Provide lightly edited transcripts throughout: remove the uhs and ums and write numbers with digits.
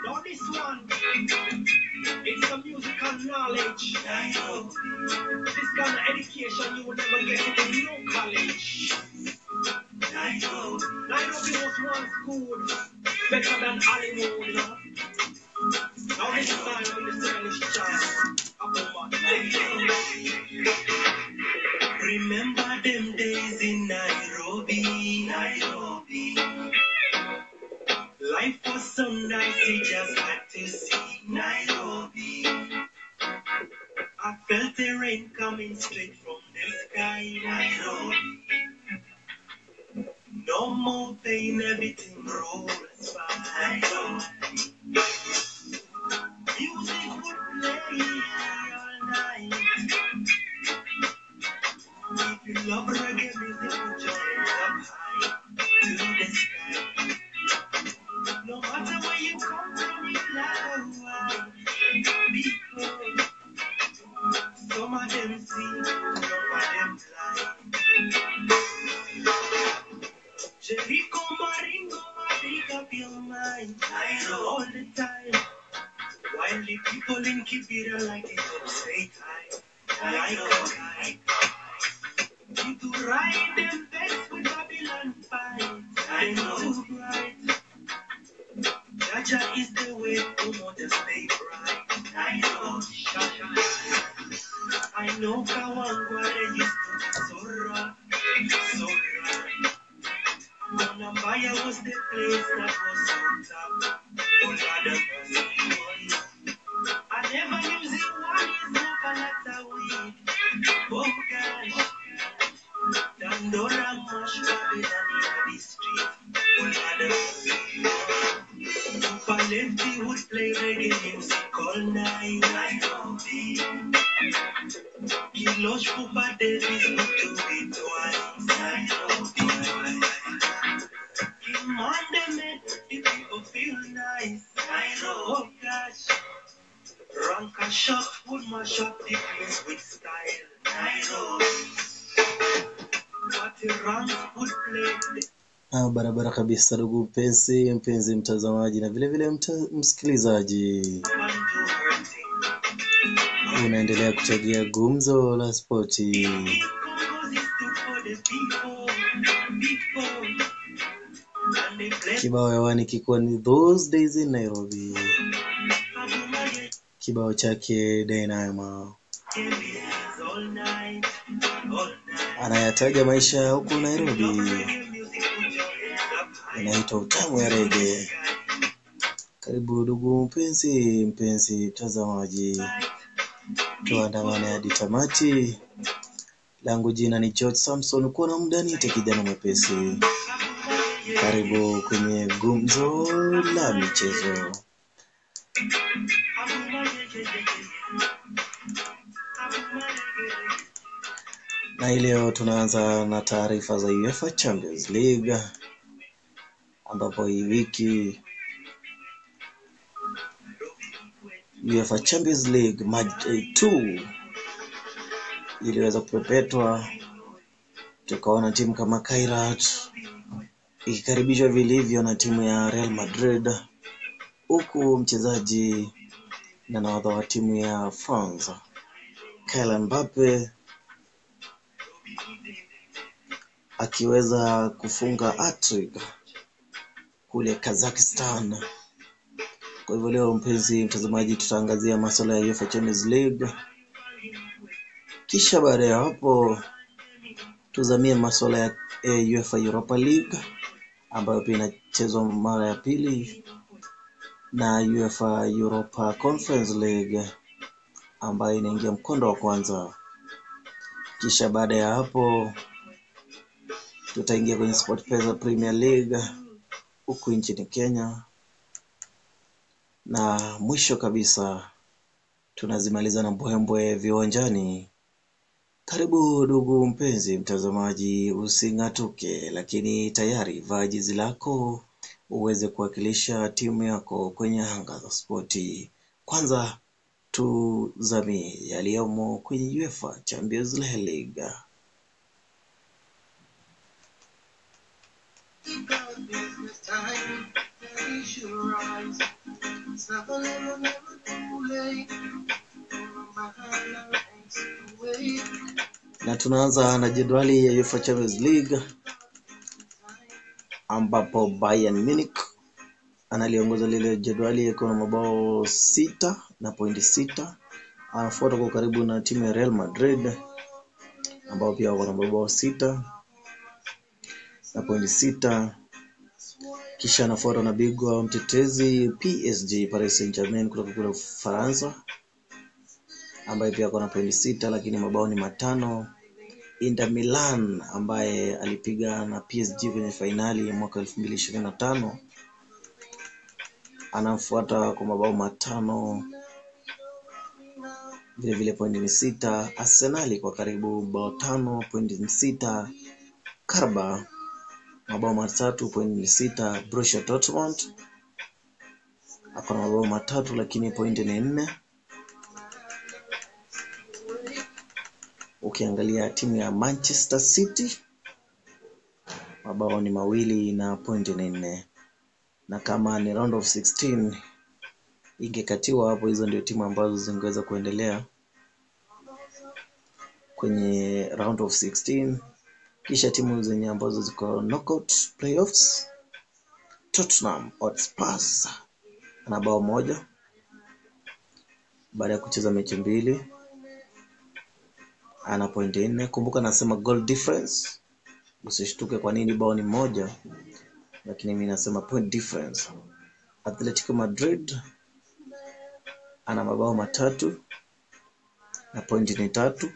Now this one, it's a musical knowledge. This kind of education you will never get it in no college. Nairobi was once good, better than Hollywood, you know. Now this time when the stylish child, Remember them days in Nairobi, Nairobi. Life was so nice, you just had to see Nairobi. I felt the rain coming straight from the sky, Nairobi. No more pain, everything rolls by. Nairobi. Music would play all night. If you love reggae music, put your hands up high to the sky. No matter where you come from, you love why. Because some of them see, some of them blind. Jericho Maringo, make up your mind. All the time. While the people in Kibera like it up straight high. Like a kite. You to ride them best with Babylon fight. Them too bright. Jaja is the way, Umoja stay bright. I know, I know Kawangware used to be so rough, so rough. Konambaya was the place that was so tough. Oh Lord of mercy, I never knew Ziwani smoke a lot of weed. Oh gosh, Dandora mash Babylon in the street. Oh Lord of mercy. Valenti would play reggae music all night. Nairobi. Kilosh Pupa Davis would do it twice. Nairobi. King Monday made the people feel nice. Nairobi. Oh gosh. Ranka Shop would mash up the place with style. Nairobi. Party Ranks would play the Barabara kabisa, ndugu mpenzi mtazamaji na vile vile msikilizaji, unaendelea kutegea Gumzo la Spoti. Kibao hewani kikuwa ni Those Days in Nairobi, kibao chake Dynamo anayataja maisha huku Nairobi, inaitwa Utamu ya Reggae. Karibu ndugu mpenzi mtazamaji, tuandamane hadi tamati. Langu jina ni George Samson, kuwa na muda niite kijana mwepesi. Karibu kwenye Gumzo la Michezo. Na leo tunaanza na taarifa za UEFA Champions League, ambapo hii wiki UEFA Champions League match day 2 iliweza kupepetwa. Tukaona timu kama Kairat ikikaribishwa vilivyo na timu ya Real Madrid, huku mchezaji na nahodha wa timu ya France Kylian Mbappe akiweza kufunga hat-trick kule Kazakhstan. Kwa hivyo leo mpenzi mtazamaji, tutaangazia masuala ya UEFA Champions League, kisha baada ya hapo tuzamie masuala ya UEFA Europa League ambayo pia inachezwa mara ya pili, na UEFA Europa Conference League ambayo inaingia mkondo wa kwanza. Kisha baada ya hapo tutaingia kwenye SportPesa Premier League huku nchini Kenya, na mwisho kabisa tunazimaliza na mbwembwe viwanjani. Karibu ndugu mpenzi mtazamaji, using'atuke, lakini tayari vaa jezi lako uweze kuwakilisha timu yako kwenye anga za spoti. Kwanza tuzamie yaliyomo kwenye UEFA Champions League. should rise. It's never, never, never too late. My life's away. Na tunaanza na jedwali ya UEFA Champions League ambapo Bayern Munich analiongoza lile jedwali akiwa na mabao 6 na pointi 6. Anafuatwa kwa karibu na timu ya Real Madrid ambao pia wako na mabao 6 na pointi 6. Kisha anafuatwa na bingwa mtetezi PSG Paris Saint-Germain kutoka kule Ufaransa ambaye pia ako na pointi 6 lakini mabao ni 5. Inter Milan ambaye alipiga na PSG kwenye fainali mwaka 2025 anafuata kwa mabao 5, vile vile pointi ni 6. Arsenal kwa karibu bao 5, pointi ni 6. Karba mabao 3, pointi ni 6. Borussia Dortmund ako na mabao 3 lakini pointi ni 4. Ukiangalia timu ya Manchester City mabao ni 2 na pointi ni 4. Na kama ni round of 16 ingekatiwa hapo, hizo ndio timu ambazo zingeweza kuendelea kwenye round of 16. Kisha timu zenye ambazo ziko knockout playoffs, Tottenham Hotspur ana bao 1 baada ya kucheza mechi 2, ana pointi 4. Kumbuka nasema goal difference, usishtuke kwa nini bao ni 1, lakini mimi nasema point difference. Atletico Madrid ana mabao 3 na pointi ni 3.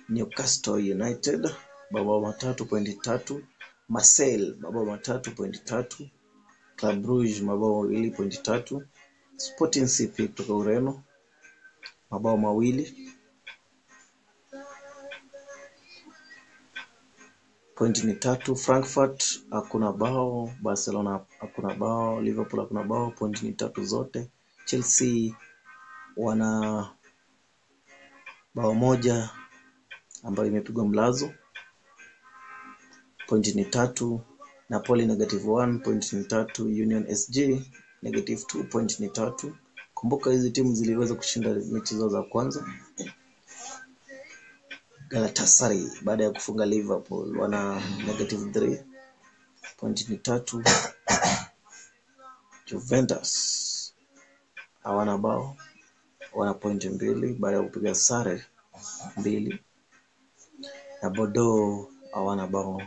Newcastle United mabao 3 pointi 3. Marseille mabao 3 pointi 3. Club Brugge mabao 2 pointi 3. Sporting CP kutoka Ureno mabao 2 pointi ni 3. Frankfurt hakuna bao, Barcelona hakuna bao, Liverpool hakuna bao, pointi ni 3 zote. Chelsea wana bao 1 ambayo imepigwa mlazo, pointi ni 3. Napoli -1, pointi ni 3. Union SG -2, pointi ni 3. Kumbuka hizi timu ziliweza kushinda mechi zao za kwanza. Galatasaray baada ya kufunga Liverpool wana -3, pointi ni 3. Juventus hawana bao, wana pointi 2 baada ya kupiga sare 2. Na Bordeaux hawana bao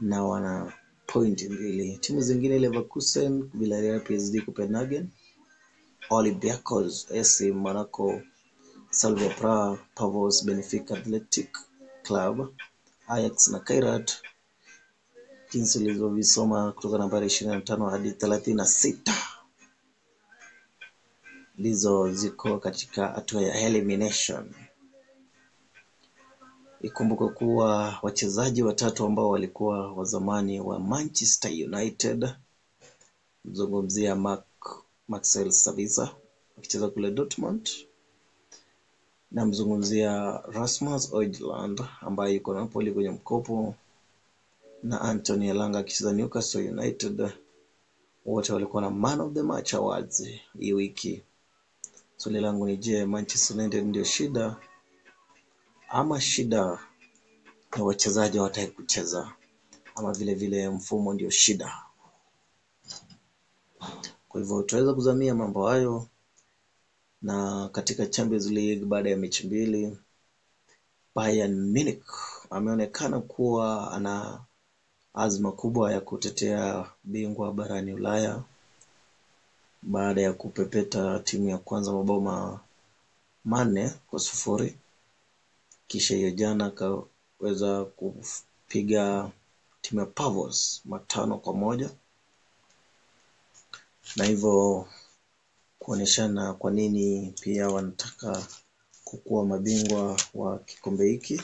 na wana pointi 2. Timu zingine Leverkusen, Villarreal, PSG, Copenhagen, Olympiacos, AC Monaco, Slavia Praha, Pavos, Benfica, Athletic Club, Ajax na Kairat, jinsi ulivyovisoma kutoka nambari 25 hadi 36 ndizo ziko katika hatua ya elimination. Ikumbuke kuwa wachezaji watatu ambao walikuwa wa zamani wa Manchester United, mzungumzia Marcel Sabitzer akicheza kule Dortmund, na mzungumzia Rasmus Højlund ambaye yuko Napoli kwenye mkopo, na Anthony Elanga akicheza Newcastle United. Wote walikuwa na Man of the Match Awards hii wiki. Swali langu ni je, Manchester United ndio shida ama shida ni wachezaji hawataki kucheza, ama vile vile mfumo ndio shida? Kwa hivyo tutaweza kuzamia mambo hayo. Na katika Champions League baada ya mechi 2, Bayern Munich ameonekana kuwa ana azma kubwa ya kutetea bingwa barani Ulaya baada ya kupepeta timu ya kwanza mabao 4-0. Kisha hiyo jana akaweza kupiga timu ya Pavos 5-1, na hivyo kuoneshana kwa nini pia wanataka kukuwa mabingwa wa kikombe hiki.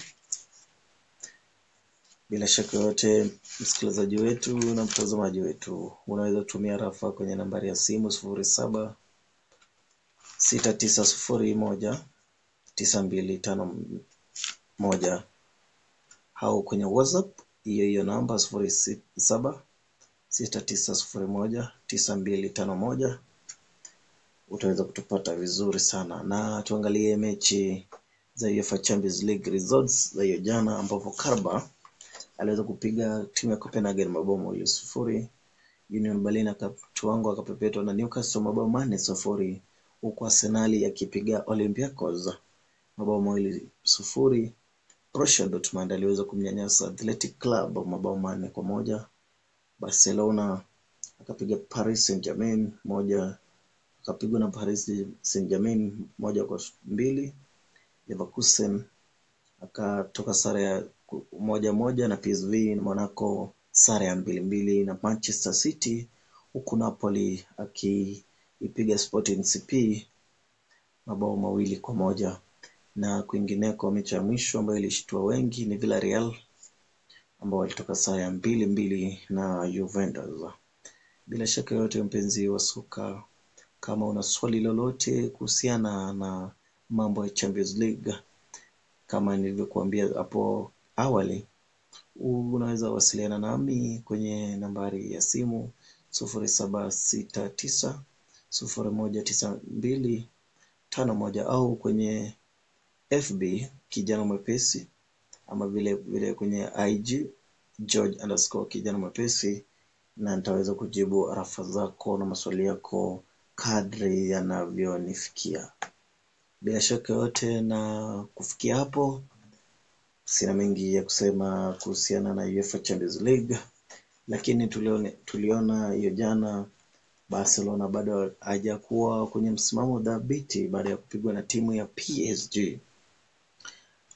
Bila shaka yote, msikilizaji wetu na mtazamaji wetu, unaweza kutumia rafa kwenye nambari ya simu 07 6901 9251 au kwenye WhatsApp hiyo hiyo namba 07 6901 9251 utaweza kutupata vizuri sana. Na tuangalie mechi za UEFA Champions League results za hiyo jana, ambapo Karba aliweza kupiga timu ya Copenhagen mabao 2-0. Union Berlin akatuangwa akapepetwa na Newcastle mabao 4-0, huku Arsenal akipiga Olympiacos mabao 2-0. Borussia Dortmund aliweza kumnyanyasa Athletic Club mabao 4-1. Barcelona akapiga Paris Saint-Germain akapigwa na Paris Saint-Germain 1-2. Leverkusen akatoka sare ya 1-1 na PSV, Monaco sare ya 2-2 na Manchester City, huku Napoli akiipiga Sporting CP mabao 2-1. Na kwingineko, mechi ya mwisho ambayo ilishtua wengi ni Villarreal ambao walitoka sare ya 2-2 na Juventus. Bila shaka yote, mpenzi wa soka, kama una swali lolote kuhusiana na mambo ya Champions League, kama nilivyokuambia hapo awali, unaweza wasiliana nami kwenye nambari ya simu 0769 0192 51 au kwenye FB Kijana Mwepesi, ama vile vile kwenye IG George_Kijana Mwepesi, na nitaweza kujibu arafa zako na maswali yako kadri yanavyonifikia. Bila shaka yote, na kufikia hapo sina mengi ya kusema kuhusiana na UEFA Champions League, lakini tuliona hiyo jana Barcelona bado hajakuwa kwenye msimamo dhabiti baada ya kupigwa na timu ya PSG.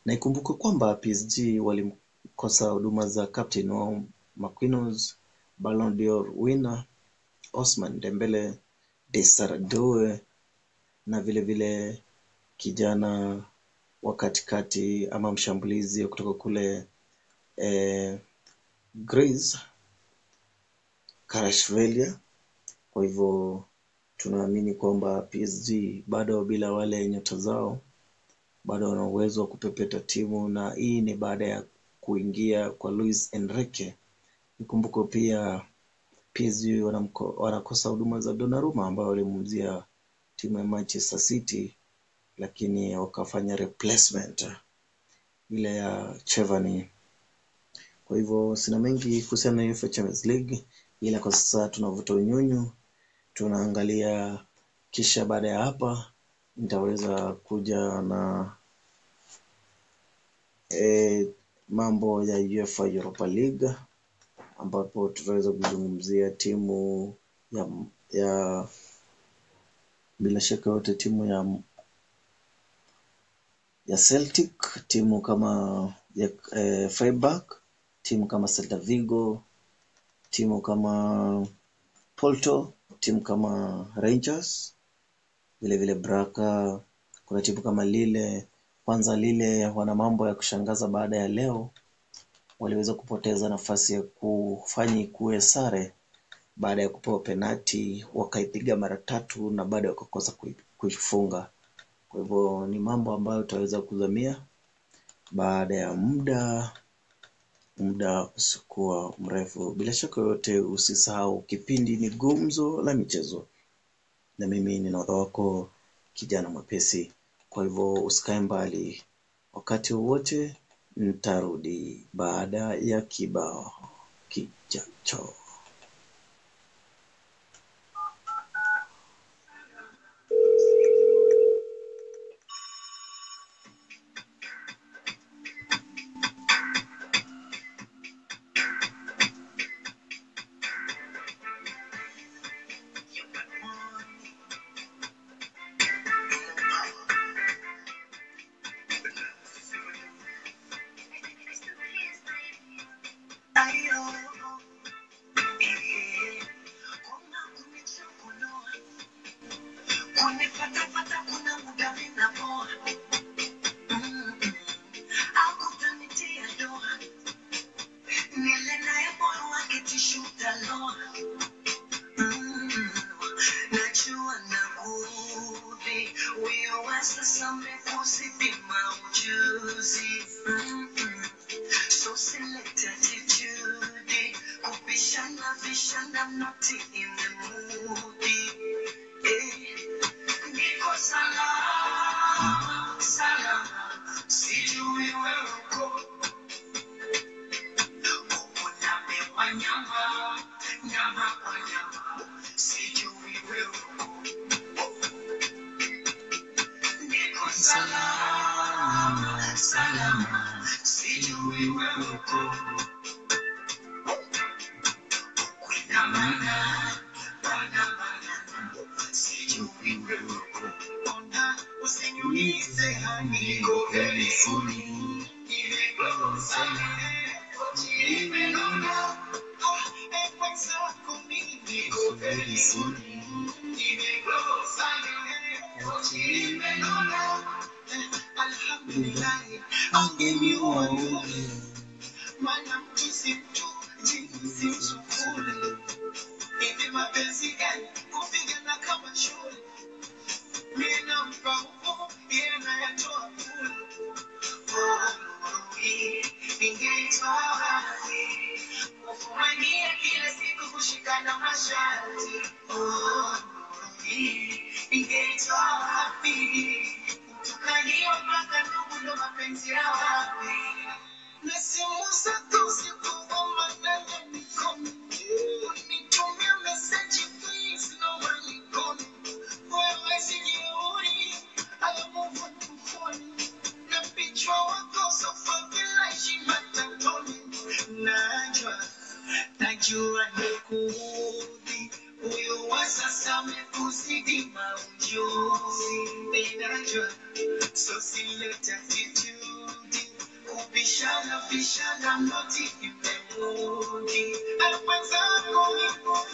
Na ikumbuke kwamba PSG walimkosa huduma za captain wao Marquinhos, Ballon d'Or winner Ousmane Dembele, Desire Doue na vile vile kijana wa katikati ama mshambulizi kutoka kule Greece, Kvaratskhelia. Kwa hivyo tunaamini kwamba PSG bado bila wale nyota zao bado wana uwezo wa kupepeta timu, na hii ni baada ya kuingia kwa Luis Enrique. Nikumbuke pia PSG wanakosa huduma za Donnarumma ambao walimuuzia timu ya Manchester City, lakini wakafanya replacement ile ya Chevani. Kwa hivyo sina mengi kuhusiana na UEFA Champions League, ila kwa sasa tunavuta unyunyu, tunaangalia, kisha baada ya hapa nitaweza kuja na mambo ya UEFA Europa League, ambapo tutaweza kuzungumzia timu ya bila shaka yote timu ya Celtic, timu kama ya Freiburg, timu kama Celta Vigo, timu kama Porto, timu kama Rangers, vile vile Braga, kuna timu kama Lille. Kwanza Lille wana mambo ya kushangaza baada ya leo waliweza kupoteza nafasi ya kufanya ikuwe sare baada ya kupewa penati, wakaipiga mara tatu na bado wakakosa kuifunga. Kwa hivyo ni mambo ambayo tutaweza kuzamia baada ya muda usiokuwa mrefu. Bila shaka yote, usisahau kipindi ni Gumzo la Michezo, na mimi ni nahodha wako Kijana Mwepesi. Kwa hivyo usikae mbali, wakati wowote nitarudi baada ya kibao kijacho. Bishana, bishana, I'm not in the mood. Eh, niko salama, salama, sijui wewe uko. Unapewa nyama, nyama kwa nyama, sijui wewe uko. Niko salama, salama, sijui wewe uko. Kuinamana, bana bana, sijui wewe uko. Ona, usiniulize hani, niko very soon. Nimeglow sana, nimenona. Ah, eh, mwenzako mimi niko very soon. Nimeglow sana, nimenona. Eh, alhamdulillah, angeniua yule. Maana mtu si mtu, jini si msukule. Hivi mapenzi gani kupigana kama shule? Mimi nampa huko, yeye anayatoa kule. Oh, hii ningeitoa wapi? Kufumania kila siku kushikana masharti. Oh, hii ningeitoa wapi? Kutukaniwa mpaka ndugu ndo mapenzi ya wapi? Na simu zako usiku wa manane nikome. Unitumie message please, naomba nikome. Wewe si jeuri, haya move tufoni. Na pichwa wako sofa bila heshima tatoni. Najua, najua nikuudhi. Huyu wa sasa amekuzidi maujuzi. Najua, so silete attitude. Kubishana bishana noti imemudi. Mwenzako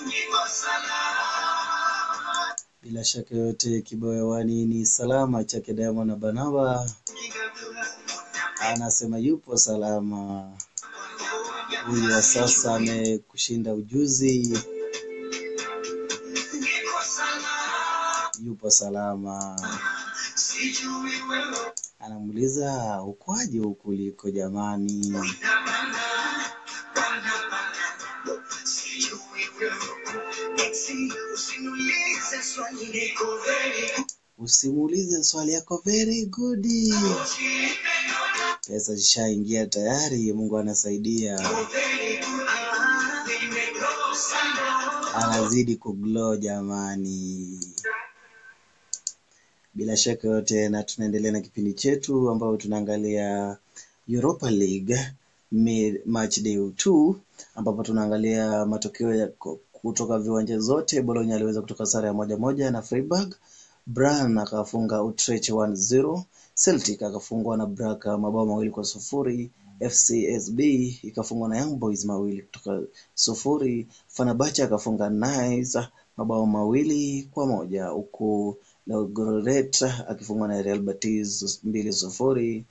niko salama. Bila shaka yote kibao hewani ni salama chake Diamond na Barnaba, anasema yupo salama. Huyu wa sasa amekushinda ujuzi, Niko salama. yupo salama. Sijui wewe Anamuuliza ukwaje huku uliko jamani? bana bana bana. Sijui wewe Eti usiniulize swali niko very Usimuulize swali yako very good. Pesa zishaingia tayari, Mungu anasaidia, very good. Ah, nimeglow sana. anazidi kuglow jamani. Bila shaka yote, na tunaendelea na kipindi chetu ambayo tunaangalia Europa League match day 2 ambapo tunaangalia matokeo ya kutoka viwanja zote. Bologna aliweza kutoka sare ya 1-1 na Freiburg. Brann akafunga Utrecht 1-0. Celtic akafungwa na Braga mabao 2-0. FCSB ikafungwa na Young Boys 2-0. Fenerbahce akafunga Nice mabao 2-1, huku Ludogorets akifungwa na Real Betis 2-0,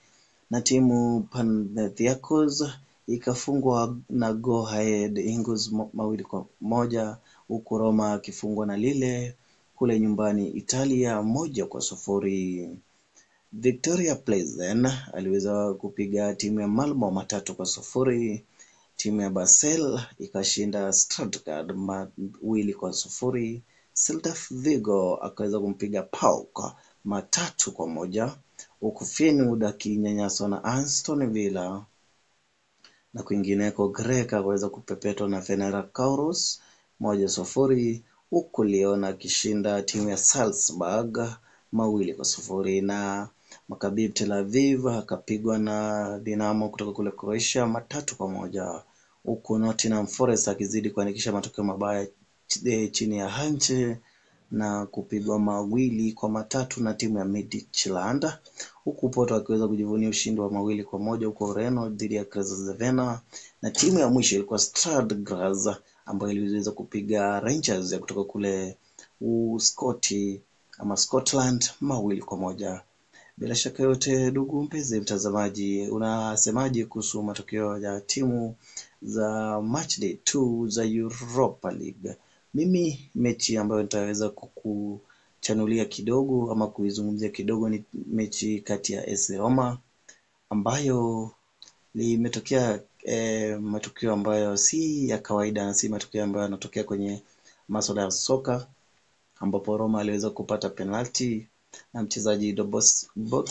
na timu Panathinaikos ikafungwa na Go Ahead Eagles 2-1, huku Roma akifungwa na Lille kule nyumbani Italia 1-0. Victoria Plzen aliweza kupiga timu ya Malmo 3-0. Timu ya Basel ikashinda Stuttgart 2-0. Celta Vigo akaweza kumpiga PAOK 3-1, huku Feyenoord akinyanyaswa na Aston Villa. Na kwingineko Grek akaweza kupepetwa na Fenerbahce 1-0, huku Lyon akishinda timu ya Salzburg 2-0, na Maccabi Tel Aviv akapigwa na Dinamo kutoka kule Croatia 3-1, huku Nottingham Forest akizidi kuandikisha matokeo mabaya chini ya Hanche na kupigwa 2-3 na timu ya Midtjylland, huku Porto akiweza kujivunia ushindi wa 2-1 huko Ureno dhidi ya Crvena, na timu ya mwisho ilikuwa Stade Graz ambayo iliweza kupiga Rangers ya kutoka kule Uskoti ama Scotland 2-1. Bila shaka yote, ndugu mpenzi mtazamaji, unasemaje kuhusu matokeo ya timu za match day 2 za Europa League? Mimi mechi ambayo nitaweza kukuchanulia kidogo ama kuizungumzia kidogo ni mechi kati ya AS Roma ambayo limetokea matukio ambayo si ya kawaida na si matukio ambayo yanatokea kwenye masuala ya soka, ambapo Roma aliweza kupata penalti na mchezaji Dobosbok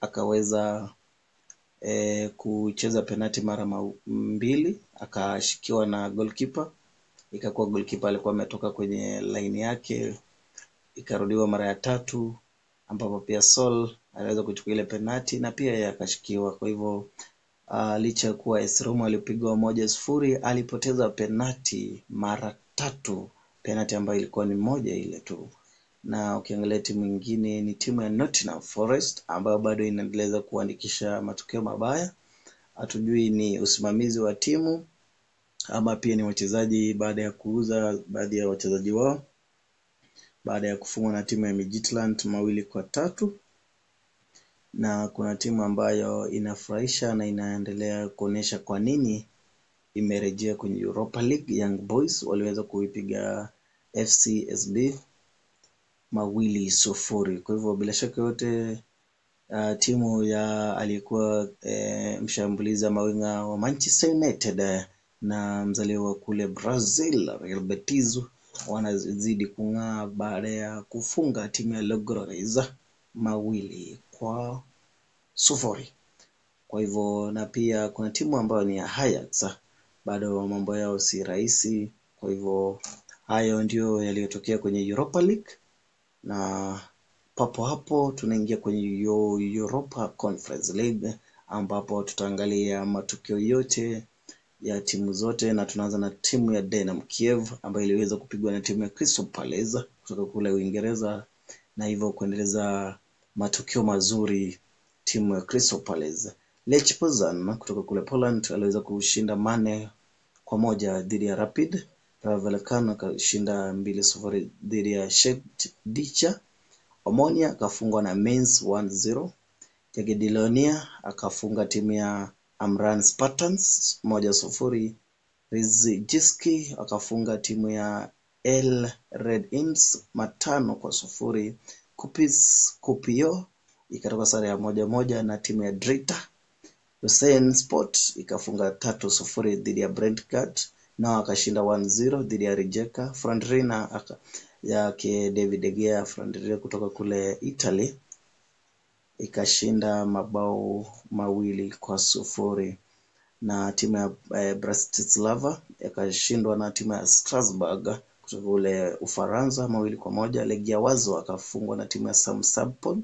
akaweza kucheza penalti mara mbili, akashikiwa na goalkeeper, ikakuwa goalkeeper alikuwa ametoka kwenye line yake, ikarudiwa mara ya tatu, ambapo pia Sol aliweza kuchukua ile penalti na pia yeye akashikiwa. Kwa hivyo licha ya kuwa AS Roma alipigwa 1-0, alipoteza penalti mara tatu, penalti ambayo ilikuwa ni moja ile tu. Na ukiangalia timu nyingine ni timu ya Nottingham Forest ambayo bado inaendeleza kuandikisha matokeo mabaya. Hatujui ni usimamizi wa timu ama pia ni wachezaji baada ya kuuza baadhi ya wachezaji wao baada ya kufungwa na timu ya Midtjylland 2-3. Na kuna timu ambayo inafurahisha na inaendelea kuonyesha kwa nini imerejea kwenye Europa League. Young Boys waliweza kuipiga FCSB 2-0. Kwa hivyo bila shaka yote timu ya aliyekuwa mshambulizi mawinga wa Manchester United na mzaliwa kule Brazil Real Betis wanazidi kung'aa baada ya kufunga timu ya Logroñés 2-0. Kwa hivyo na pia kuna timu ambayo ni ya Ajax, bado mambo yao si rahisi. Kwa hivyo hayo ndio yaliyotokea kwenye Europa League, na papo hapo tunaingia kwenye Europa Conference League ambapo tutaangalia matukio yote ya timu zote, na tunaanza na timu ya Dynamo Kiev ambayo iliweza kupigwa na timu ya Crystal Palace kutoka kule Uingereza, na hivyo kuendeleza matukio mazuri timu ya Crystal Palace. Lech Poznan kutoka kule Poland aliweza kushinda 4-1 dhidi ya Rapid. Rayo Vallecano akashinda 2-0 dhidi ya Shevdicha. Omonia akafungwa na Mainz 1-0. Jagiellonia akafunga timu ya Amran Spartans 1-0. Rizjiski akafunga timu ya El Red Imps 5-0. Kupis Kupio ikatoka sare ya 1-1 na timu ya Drita. Hussein Sport ikafunga 3-0 dhidi ya Brentford, nao akashinda 1-0 dhidi ya Rijeka. Fiorentina yake David De Gea, Fiorentina kutoka kule Italy ikashinda mabao 2-0, na timu ya Bratislava ikashindwa na timu ya Strasbourg kutoka kule Ufaransa 2-1. Legia Warsaw akafungwa na timu ya Samsunspor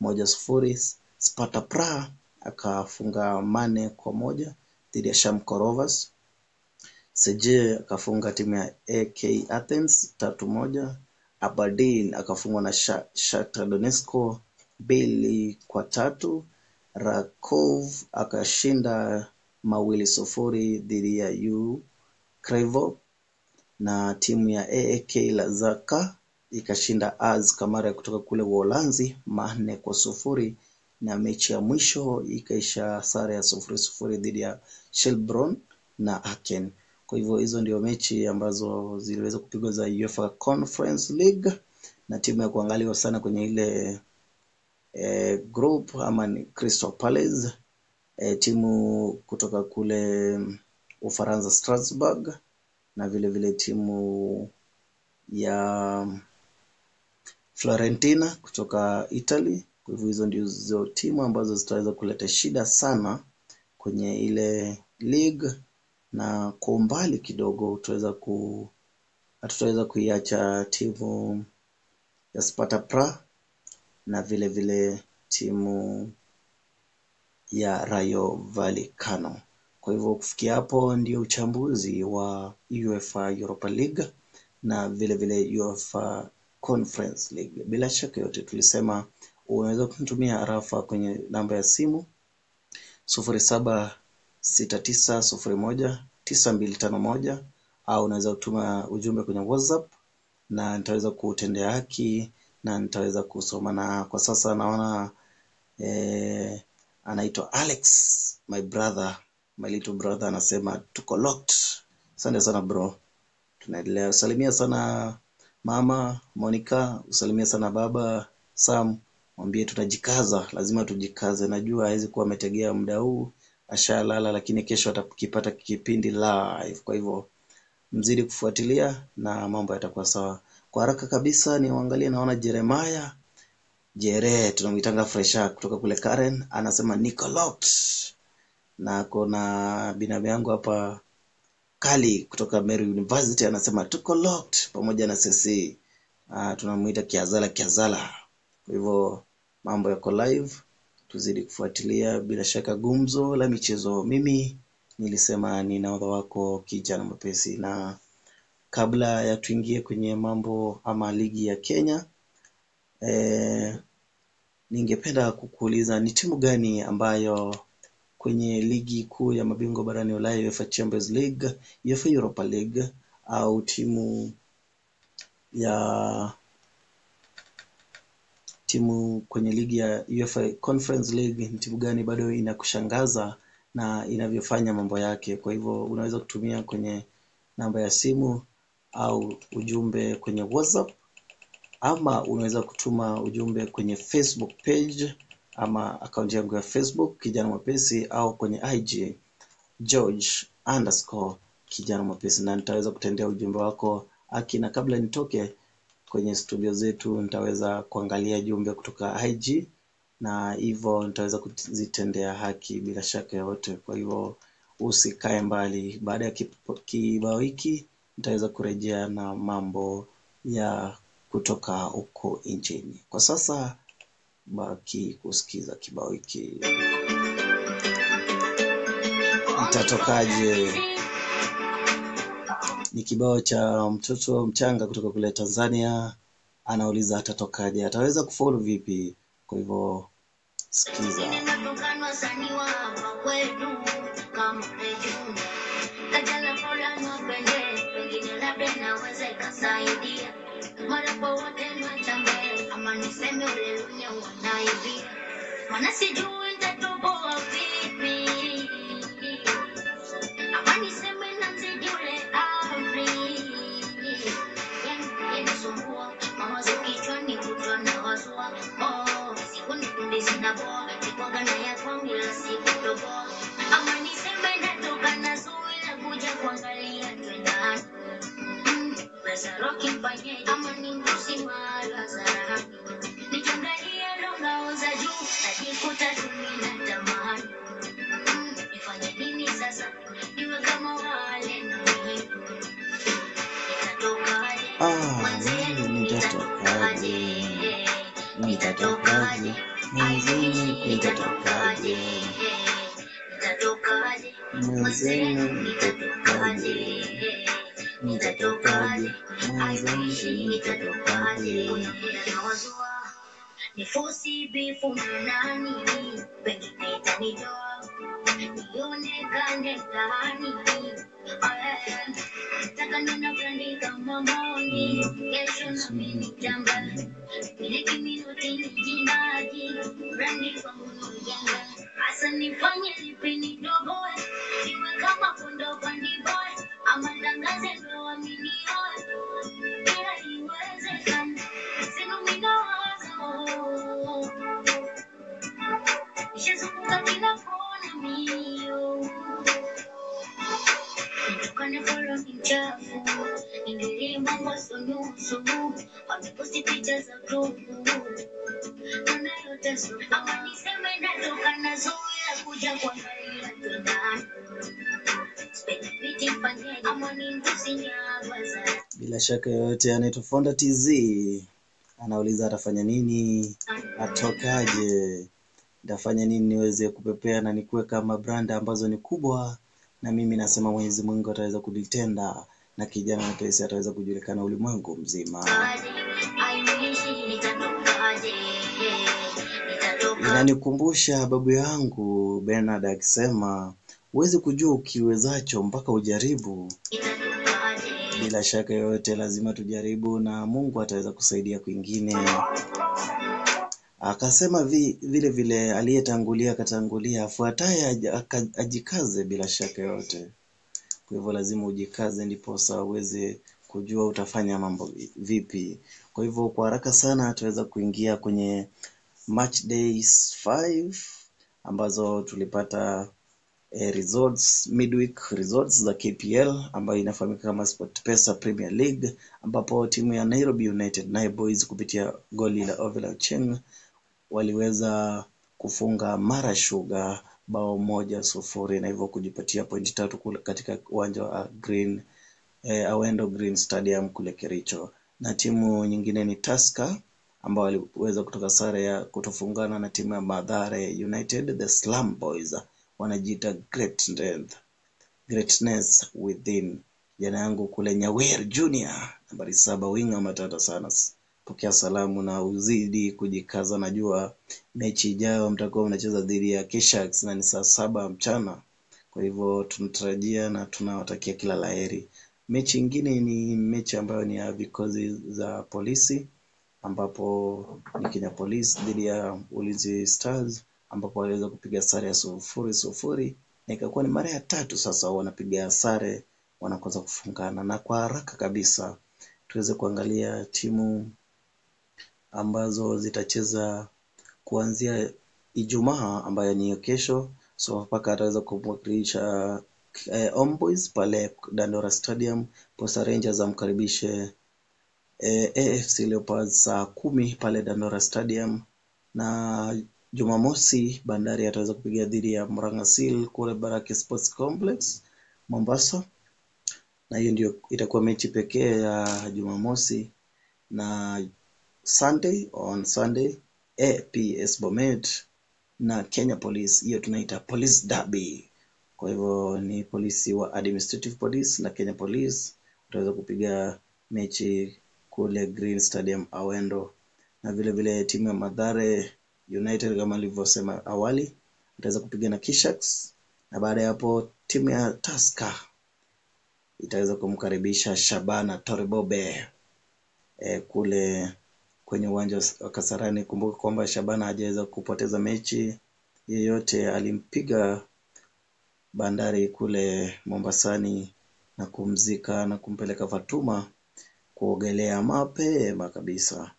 1-0. Sparta Praha akafunga 4-1 dhidi ya Shamrock Rovers. Seje akafunga timu ya AK Athens 3-1. Aberdeen akafungwa na Shakhtar Donetsk 2-3. Rakov akashinda 2-0 dhidi ya U Krevo, na timu ya AAK Lazaka ikashinda AZ Kamara kutoka kule Uholanzi 4-0, na mechi ya mwisho ikaisha sare ya 0-0 dhidi ya Shelbourne na Aken. Kwa hivyo hizo ndio mechi ambazo ziliweza kupigwa za UEFA Conference League, na timu ya kuangaliwa sana kwenye ile group ama ni Crystal Palace, timu kutoka kule Ufaransa Strasbourg, na vile vile timu ya Fiorentina kutoka Italy. Kwa hivyo hizo ndizo timu ambazo zitaweza kuleta shida sana kwenye ile league, na kwa umbali kidogo hatutaweza kuiacha timu ya Sparta Praha na vile vile timu ya Rayo Vallecano. Kwa hivyo kufikia hapo ndio uchambuzi wa UEFA Europa League na vile vile UEFA Conference League. Bila shaka yote tulisema unaweza kutumia arafa kwenye namba ya simu 0769019251 au unaweza kutuma ujumbe kwenye WhatsApp na nitaweza kutendea haki na nitaweza kusoma. Na kwa sasa naona anaitwa Alex, my brother, my little brother, anasema tuko locked. Asante sana bro, tunaendelea. Usalimia sana mama Monica, usalimia sana baba Sam, mwambie tutajikaza, lazima tujikaze. Najua hawezi kuwa ametegea muda huu, ashalala, lakini kesho atakipata kipindi live. Kwa hivyo mzidi kufuatilia na mambo yatakuwa sawa. Kwa haraka kabisa niwaangalie, naona Jeremiah Jere tunamuitanga Fresha kutoka kule Karen anasema niko locked, na kuna binamu yangu hapa Kali kutoka Meru University anasema tuko locked pamoja na sisi. Tunamuita Kiazala Kiazala. Kwa hivyo mambo yako live, tuzidi kufuatilia bila shaka gumzo la michezo. Mimi nilisema ni nahodha wako Kijana Mwepesi, na kabla ya tuingie kwenye mambo ama ligi ya Kenya, ningependa kukuuliza ni timu gani ambayo kwenye ligi kuu ya mabingwa barani Ulaya, UEFA Champions League, UEFA Europa League, au timu ya timu kwenye ligi ya UEFA Conference League, ni timu gani bado inakushangaza na inavyofanya mambo yake? Kwa hivyo unaweza kutumia kwenye namba ya simu au ujumbe kwenye WhatsApp, ama unaweza kutuma ujumbe kwenye Facebook page ama akaunti yangu ya Facebook Kijana Mwepesi, au kwenye IG George underscore Kijana Mwepesi, na nitaweza kutendea ujumbe wako haki. Na kabla nitoke kwenye studio zetu, nitaweza kuangalia jumbe kutoka IG na hivyo nitaweza kuzitendea haki bila shaka yoyote. Kwa hivyo usikae mbali, baada ya kibao hiki nitaweza kurejea na mambo ya kutoka huko nchini. Kwa sasa baki kusikiza kibao hiki. Nitatokaje ni kibao cha mtoto mchanga kutoka kule Tanzania, anauliza atatokaje, ataweza kufaulu vipi? Kwa hivyo sikiza. Nitatokaje? Mwenzenu nitatokaje? Mwenzenu nitatokaje? Nitatokaje? Mwenzenu nitatokaje? Nifosi bifu na nani, pengine itanitoa nionekane mtaani. Nataka nina brandi kama Moni, kesho na mimi nitamba miliki minoti ni jinaji brandi kwangu ni ujanga. Hasa nifanye lipi nidogoe, niwe kama kondo bandi boy, ama tangaze ndo aminioe, ila iwezekani sinu minawazo nishazunguka kila kona mio nitokane folo ni mchafu ingilie mambo sunusu wameposti picha za grupu naona yote su ama niseme natoka na zoea kuja kuangalia tundani sipendi miti ama ni mtusi nyabaza. Bila shaka yoyote anaitwa Fonda TZ anauliza atafanya nini, atokaje, nitafanya nini niweze kupepea na nikuwe kama brand ambazo ni kubwa, na mimi nasema Mwenyezi Mungu ataweza kulitenda na Kijana Mwepesi ataweza kujulikana ulimwengu mzima. Inanikumbusha babu yangu Bernard akisema huwezi kujua ukiwezacho mpaka ujaribu. Bila shaka yoyote lazima tujaribu na Mungu ataweza kusaidia kwingine. Akasema vile vile aliyetangulia akatangulia, afuataye ajikaze bila shaka yoyote. Kwa hivyo lazima ujikaze ndiposa uweze kujua utafanya mambo vipi. Kwa hivyo kwa haraka sana tuweza kuingia kwenye match days 5 ambazo tulipata results, midweek results za KPL ambayo inafahamika kama SportPesa Premier League, ambapo timu ya Nairobi United Nai Boys kupitia goli la Ovila Ocheng waliweza kufunga Mara Sugar bao 1-0 na hivyo kujipatia pointi 3 kule katika uwanja wa Green Awendo Green Stadium kule Kericho. Na timu nyingine ni Tusker ambao waliweza kutoka sare ya kutofungana na timu ya Mathare United. The Slum Boys wanajiita Greatness Within. Jana yangu kule Nyawer Junior nambari 7 winga matata sana. Pokea salamu na uzidi kujikaza, najua mechi ijayo mtakuwa mnacheza dhidi ya Kishaks na ni saa 7 mchana. Kwa hivyo tunatarajia na tunawatakia kila laheri. Mechi ingine ni mechi ambayo ni ya vikosi za polisi, ambapo ni Kenya Police dhidi ya Ulinzi Stars, ambapo waliweza kupiga sare ya 0-0 na ikakuwa ni mara ya 3 sasa wanapiga sare, wanakosa kufungana. Na kwa haraka kabisa tuweze kuangalia timu ambazo zitacheza kuanzia Ijumaa ambayo ni kesho. Sofapaka ataweza kumwakilisha Homeboys pale Dandora Stadium. Posta Rangers amkaribishe AFC Leopards saa 10 pale Dandora Stadium. Na Jumamosi Bandari ataweza kupiga dhidi ya Murang'a Seal kule Baraki Sports Complex Mombasa, na hiyo ndio itakuwa mechi pekee ya Jumamosi. Na Sunday, on Sunday APS Bomet na Kenya Police, hiyo tunaita Police Derby. Kwa hivyo ni polisi wa Administrative Police na Kenya Police wataweza kupiga mechi kule Green Stadium Awendo. Na vile vile timu ya Mathare United kama nilivyosema awali itaweza kupiga na Kishaks, na baada ya hapo timu ya Tusker itaweza kumkaribisha Shabana Torebobe kule kwenye uwanja wa Kasarani. Kumbuka kwamba Shabana hajaweza kupoteza mechi yeyote, alimpiga Bandari kule Mombasani na kumzika na kumpeleka Fatuma kuogelea mapema kabisa.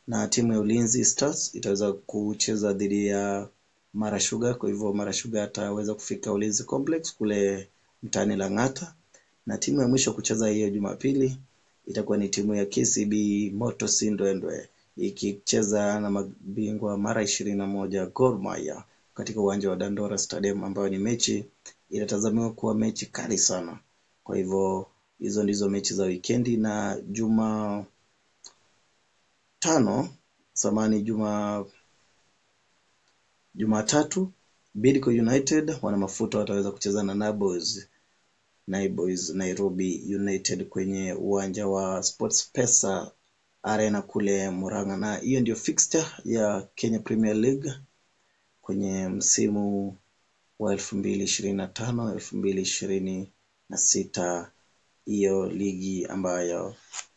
Na timu ya Ulinzi Stars itaweza kucheza dhidi ya Mara Sugar. Kwa hivyo Mara Sugar ataweza kufika Ulinzi Complex kule mtaani Lang'ata. Na timu ya mwisho kucheza hiyo Jumapili itakuwa ni timu ya KCB Moto Sindwendwe ikicheza na mabingwa mara 21 Gor Mahia katika uwanja wa Dandora Stadium, ambayo ni mechi inatazamiwa kuwa mechi kali sana. Kwa hivyo hizo ndizo mechi za wikendi. Na Jumatatu Bidco United wana mafuta wataweza kucheza na Naiboys Nairobi United kwenye uwanja wa SportPesa Arena kule Murang'a. Na hiyo ndio fixture ya Kenya Premier League kwenye msimu wa 2025 2026, hiyo ligi ambayo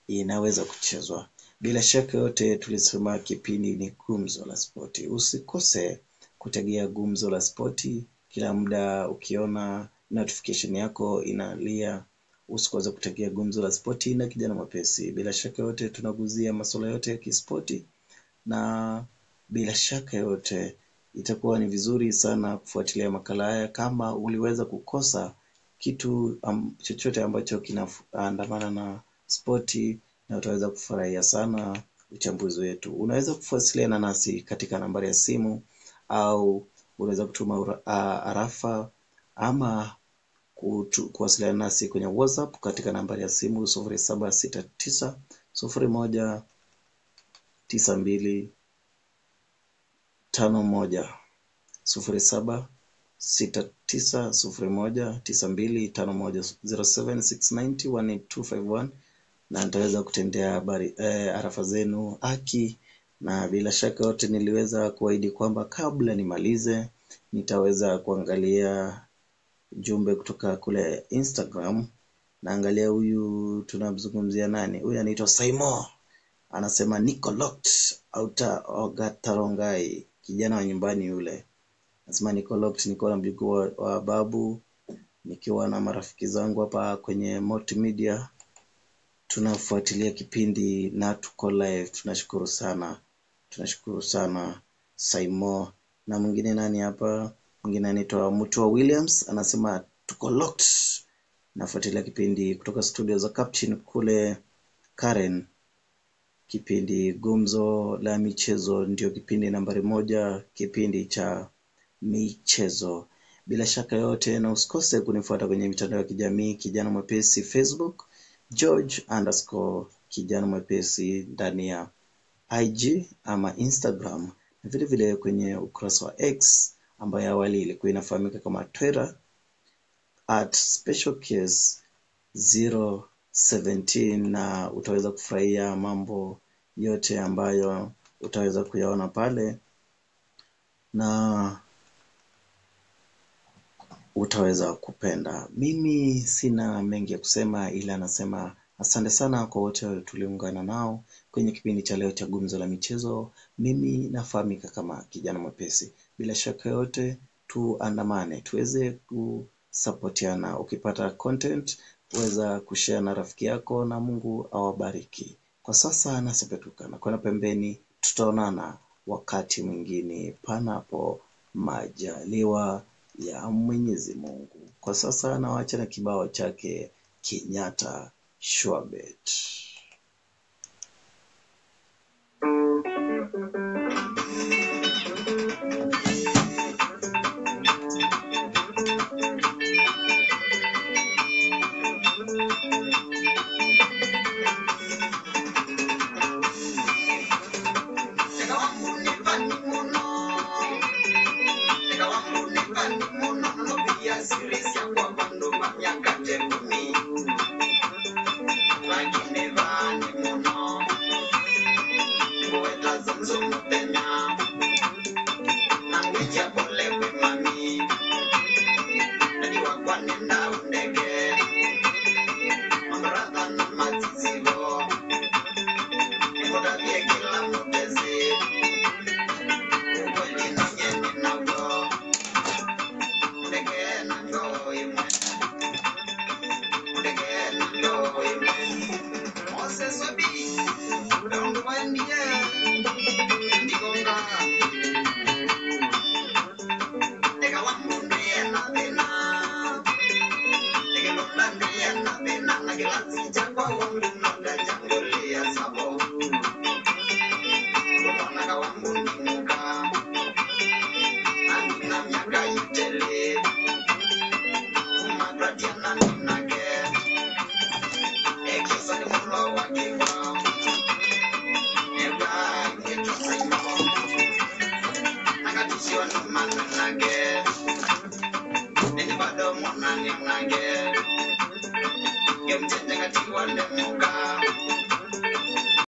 inaweza kuchezwa. Bila shaka yote tulisema kipindi ni Gumzo la Spoti. Usikose kutegea Gumzo la Spoti kila muda, ukiona notification yako inalia usikose kutegea Gumzo la Spoti na Kijana Mwepesi. Bila shaka yote tunaguzia masuala yote ya kispoti, na bila shaka yote itakuwa ni vizuri sana kufuatilia makala haya. Kama uliweza kukosa kitu chochote ambacho kinaandamana na spoti, na utaweza kufurahia sana uchambuzi wetu. Unaweza kufuatiliana nasi katika nambari ya simu, au unaweza kutuma arafa ama kuwasiliana nasi kwenye WhatsApp katika nambari ya simu 0769 01 92 51, 07 69 01 92 51, 07690 18251, na nitaweza kutendea habari arafa zenu haki. Na bila shaka yote niliweza kuahidi kwamba kabla nimalize nitaweza kuangalia jumbe kutoka kule Instagram. Naangalia huyu tunamzungumzia nani? Huyu anaitwa Saimo. Anasema niko locked outa Ogatarongai, kijana wa nyumbani yule. Anasema niko locked, niko na mjukuu wa babu, nikiwa na marafiki zangu hapa kwenye Multimedia. Tunafuatilia kipindi na tuko live. Tunashukuru sana. Tunashukuru sana Saimo. Na mwingine nani hapa? Mwingine anaitwa Mutua Williams anasema tuko locked, nafuatilia kipindi kutoka studio za Captain kule Karen. Kipindi Gumzo la Michezo ndio kipindi nambari moja, kipindi cha michezo. Bila shaka yote, na usikose kunifuata kwenye mitandao ya kijamii Kijana Mwepesi Facebook, George underscore Kijana Mwepesi ndani ya IG ama Instagram, na vile vile kwenye ukurasa wa X ambayo awali ilikuwa inafahamika kama Twitter at special case 017, na utaweza kufurahia mambo yote ambayo utaweza kuyaona pale na utaweza kupenda. Mimi sina mengi ya kusema, ila nasema asante sana kwa wote tuliungana nao kwenye kipindi cha leo cha Gumzo la Michezo. Mimi nafahamika kama Kijana Mwepesi. Bila shaka yote, tuandamane tuweze kusapotiana. Ukipata content weza kushare na rafiki yako, na Mungu awabariki. Kwa sasa nasipetuka na kwenda pembeni, tutaonana wakati mwingine panapo majaliwa ya Mwenyezi Mungu. Kwa sasa nawaacha na kibao chake Kenyatta Shwabet. Mwanange,